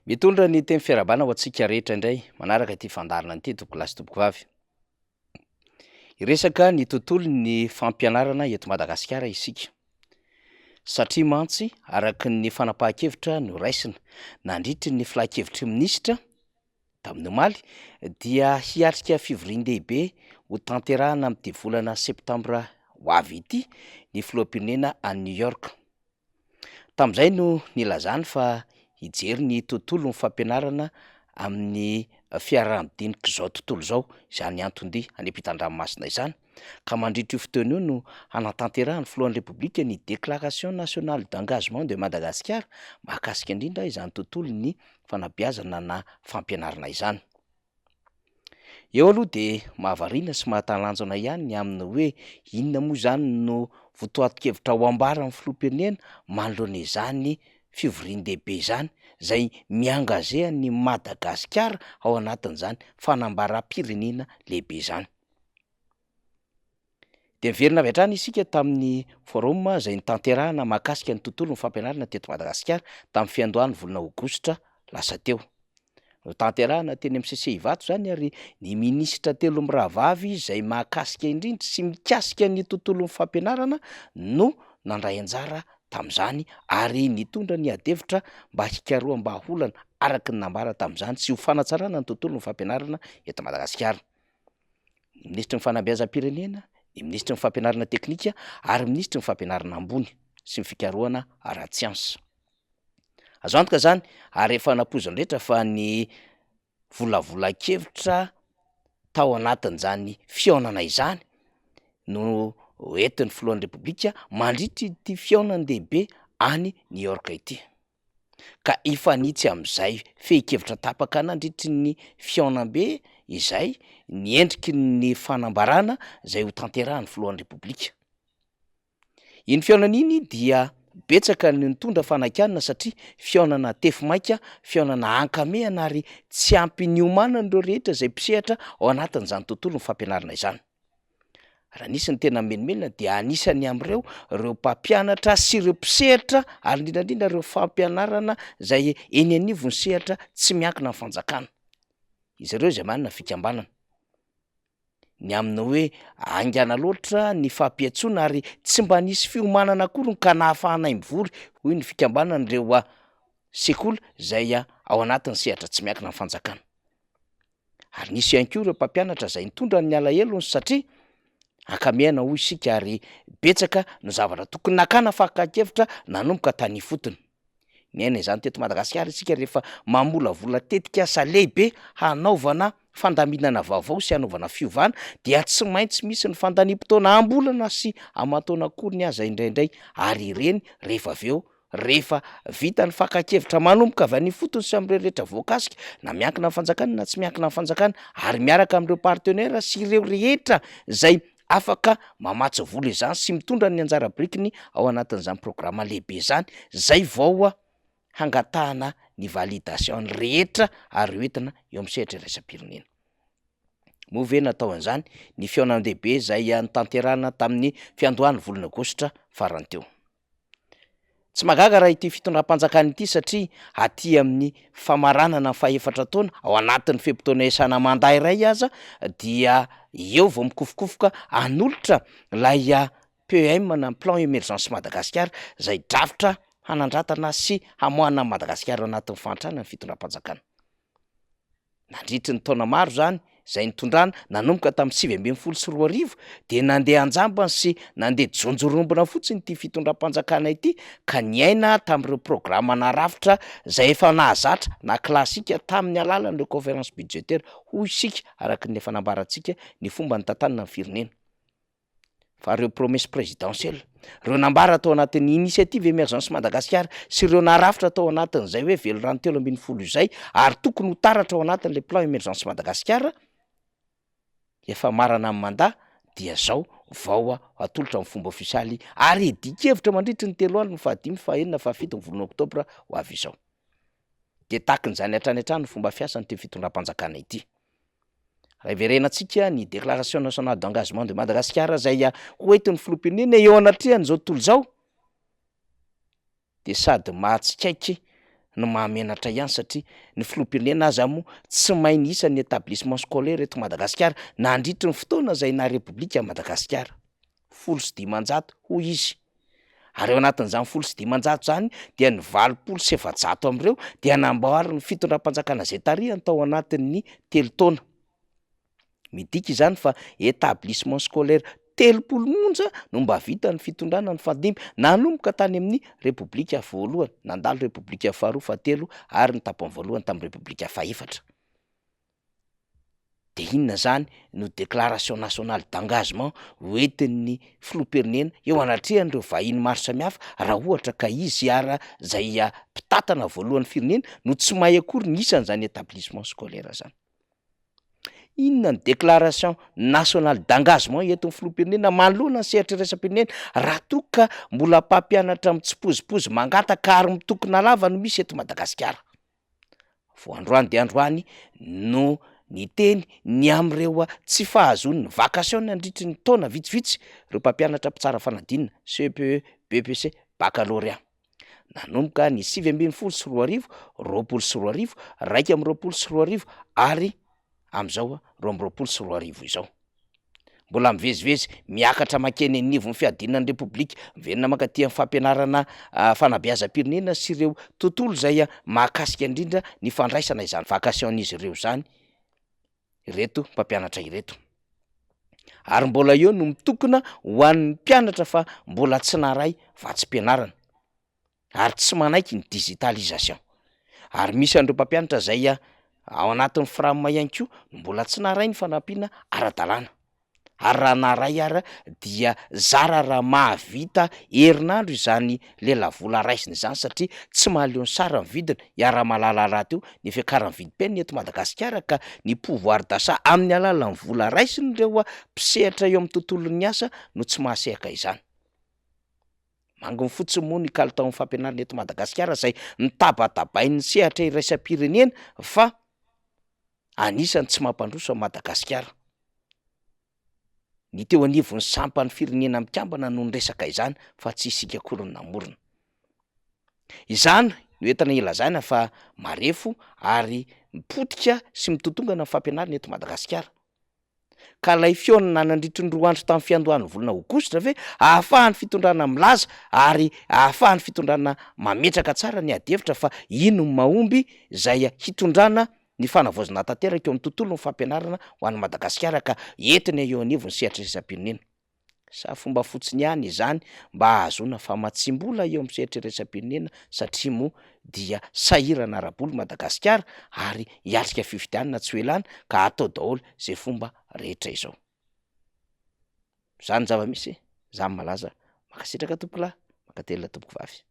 Mitondra ny teny fiarahabana ho antsika rehetra indray manaraka ity fandaharana ity tompokolahy sy tompokovavy. Hiresaka ny tontolon'ny fampianarana eto Madagasikara isika. Satria mantsy araka ny fanapahan-kevitra noraisina nandritry ny filan-kevitry ny minisitra tamin'ny omaly dia hiatrika fivorian-dehibe ho tanterahana amin'ity volana septambra ho avy ity ny filoham-pirenena any New York. Tamin'izay no nilazany fa hijery ny tontolon'ny fampianarana amin'ny fiaraha-midinik'izao tontolo izao izany anton-dia any ampitan-dranomasina izany, ka mandritra io fotoana io no hanatanterahan'ny filohan'ny Repoblika ny Déclaration nationale d'engagement de Madagascar mahakasika indrindra izany tontolon'ny fanabeazana na fampianarana izany. Eo aloha dia mahavariana sy mahatalanjona ihany ny amin'ny hoe inona moa izany no votoatin-kevitra ho ambaran'ny filoham-pirenena manoloana izany fivorian-dehibe izany, izay mi-engager an'i Madagasikara ao anatin'izany fanambaram-pirenena lehibe izany. Dia niverina avy hatrany isika tamin'ny forum izay notanterahana mahakasika ny tontolon'ny fampianarana teto Madagasikara tamin'ny fiandohan'ny volana aogositra lasa teo. Notanterahana teny amin'ny CC Ivato izany ary ny minisitra telo mirahavavy izay mahakasika indrindra sy mikasika ny tontolon'ny fampianarana no nandray anjara tamin'izany ary nitondra ny adihevitra mba hikaroham-bahaolana araka ny nambara tamin'izany sy ho fanatsarana ny tontolon'ny fampianarana eto Madagasikara. ny minisitry ny fanabeazam-pirenena, ny minisitry ny fampianarana teknika ary ny minisitry ny fampianarana ambony sy ny fikarohana ara-tsiansa. Azo antoka izany ary efa nampoizin'ny rehetra fa ny volavolan-kevitra tao anatin'izany fihaonana izany no hoentin'ny filohan'ny Repoblika mandritra ity fihaonan-dehibe any New York ity. ka hifanitsy amin'izay fehin-kevitra tapaka nandritry ny fihaonambe izay ny endriky ny fanambarana izay ho tanterahan'ny filohan'ny Repoblika. Iny fihaonana iny dia betsaka ny nitondra fanakianana satria fihaonana tefy maika, fihaonana ankamehana ary tsy ampy niomanan'ireo rehetra izay mpisehatra ao anatin'izany tontolon'ny fampianarana izany. Raha nisy ny tena mimenomenona dia anisany amin'ireo ireo mpampianatra sy ireo mpisehatra ary indrindra indrindra ireo fampianarana izay eny anivon'ny sehatra tsy miankina amin'ny fanjakana. Izy ireo izay manana fikambanana. Ny amin'ny hoe haingana loatra ny fampiantsoana ary tsy mba nisy fiomanana akory ka nahafahanay mivory hoy ny fikambanan'ireo sekoly izay ao anatin'ny sehatra tsy miankina amin'ny fanjakana. Ary nisy ihany koa ireo mpampianatra izay nitondra ny alahelony satria ankamehana hoy isika ary betsaka no zavatra tokony nakana fakan-kevitra nanomboka tany ifotony. Niaina izany teto Madagasikara isika rehefa mamolavola tetikasa lehibe hanaovana fandaminana vaovao sy hanaovana fiovana dia tsy maintsy misy ny fandaniam-potoana am-bolana sy aman-taona akoriny aza indraindray ary ireny rehefa avy eo Rehefa vita ny fakan-kevitra manomboka avy any ifotony sy amin'ireo rehetra voakasika, na miankina amin'ny fanjakana na tsy miankina amin'ny fanjakana, ary miaraka amin'ireo partenaires sy ireo rehetra izay afaka mamatsy vola izany sy mitondra ny anjara birikiny ao anatin'izany programa lehibe izany, izay vao hangatahana ny validation ny rehetra ary hoentina eo amin'ny sehatra iraisam-pirenena. Moa ve natao an'izany ny fihaonan-dehibe izay notanterahina tamin'ny fiandohan'ny volana aogositra farany teo? Tsy mahagaga raha ity fitondram-panjakana ity satria aty amin'ny famaranana ny fahefatra taona, ao anatin'ny fe-potoana iasana mandat iray aza dia eo vao mikofokofoka hanolotra ilay PEM na Plan Emergence Madagascar izay drafitra hanandratana sy hamoahana an'i Madagasikara ao anatin'ny fahantrana ny fitondram-panjakana. Nandritry ny taona maro izany, izay nitondrana, nanomboka tamin'ny 2019, dia nandeha an-jambany sy nandeha jonjorombona fotsiny ity fitondram-panjakana ity ka niaina tamin'ireo programa narafitra izay efa nahazatra na klasika tamin'ny alalan'ireo conférence budgétaire, hoy isika, araka ny efa nambarantsika ny fomba nitantanana ny firenena. Fa ireo promesses présidentielles, ireo nambara tao anatin'ny initiative émergence Madagasikara sy ireo narafitra tao anatin'izay hoe velirano 13 izay ary tokony ho taratra ao anatin'ilay plan émergence Madagasikara, efa marana ny mandat dia zao vao atolotra amin'ny fomba ofisialy ary hidian-kevitra mandritry ny telo andro ny fahadimy, fahenina, fahafito ny volana oktobra ho avy izao. Dia takin'izany hatrany hatrany ny fomba fiasan'ity fitondram-panjakana ity. Raha hiverenantsika ny déclaration nationale d'engagement de Madagascar izay ho entin'ny filoham-pirenena eo anatrehan'izao tontolo izao dia sady mahatsikaiky no mahamenatra ihany satria ny filoham-pirenena aza moa tsy mahay ny isan'ny établissement scolaire eto Madagasikara nandritry ny fotoana izay naha repoblika an'i Madagasikara, 510 hoy izy, ary ao anatin'izany 510 izany dia ny 480 amin'ireo dia namboarin'ny fitondram-panjakana izay tarihany tao anatin'ny telo taona. Midika izany fa établissement scolaire 30 monja no mba vitan'ny fitondrana nifandimby nanomboka tany amin'ny Repoblika voalohany, nandalo Repoblika faharoa, fahatelo ary ny tapany voalohany tamin'ny Repoblika fahefatra. De inona zany no déclaration nationale d'engagement hoentin'ny filoham-pirenena eo anatrehan'ireo vahiny maro samihafa raha ohatra ka izy ara zay mpitantana voalohan'ny firenena no tsy mahay akory ny isan'izany établissement scolaire zany? Inona ny déclaration nationale d'engagement entin'ny filoham-pirenena manoloana ny sehatra iraisam-pirenena raha toa ka mbola mpampianatra mitsipozipozy mangataka ary mitokona lava no misy eto Madagasikara? Vao androany dia androany no niteny ny amin'ireo tsy fahazoany ny vacation nandritry ny taona vitsivitsy ireo mpampianatra mpitsara fanadinana CEPE, BEPC, Baccalauréat. Nanomboka ny 2019, 2020, 2021 ary amin'izao 2022 izao. Mbola mivezivezy miakatra mankeny anivon'ny fiadiana ny Repoblika, miverina mankaty amin'ny fampianarana fanabeazam-pirenena sy ireo tontolo izay mahakasika indrindra ny fandraisana izany vacation-n'izy ireo izany ireto mpampianatra ireto. Ary mbola eo no mitokona ho an'ny mpianatra fa mbola tsy naharay vatsim-pianarana ary tsy manaiky ny digitalisation. Ary misy an'ireo mpampianatra zay ao anatin'ny fram ihany koa no mbola tsy naharay ny fanampiana ara-dalàna. Ary raha naharay ara dia zara raha mahavita herinandro izany lelavola raisina izany satria tsy mahaleo ny sara ny vidiny, iaraha-mahalala rahateo ny fiakaran'ny vidim-piainana eto Madagasikara ka ny pouvoir d'achat amin'ny alalan'ny vola raisin'ireo mpisehatra eo amin'ny tontolon'ny asa no tsy mahasehaka izany. Manginy fotsiny moa ny kalitaon'ny fampianarana eto Madagasikara izay nitabatabain'ny sehatra iraisam-pirenena fa anisan'ny tsy mampandroso an'i Madagasikara. Ny teo anivon'ny sampan'ny firenena mikambana no niresaka izany fa tsy isika akory no namorona. Izany no entina ilazaina fa marefo ary mipotika sy mitotongana ny fampianarana eto Madagasikara. Ka ilay fihaonana nandritry ny roa andro tamin'ny fiandohan'ny volana aogositra ve ahafahan'ny fitondrana milaza ary ahafahan'ny fitondrana mametraka tsara ny adihevitra fa ino ny mahomby izay hitondrana ny fanavaozana tanteraka eo amin'ny tontolon'ny fampianarana ho an'i Madagasikara ka entina eo anivon'ny sehatra iraisam-pirenena. Sa fomba fotsiny ihany izany mba hahazoana famatsiam-bola eo amin'ny sehatra iraisam-pirenena satria moa dia sahirana ara-bola Madagasikara ary hiatrika fifidianana tsy ho ela any ka atao daholo izay fomba rehetra izao. Izany ny zava-misy, izany malaza. Mankasitraka tompokolahy, mankatelina tompokovavy.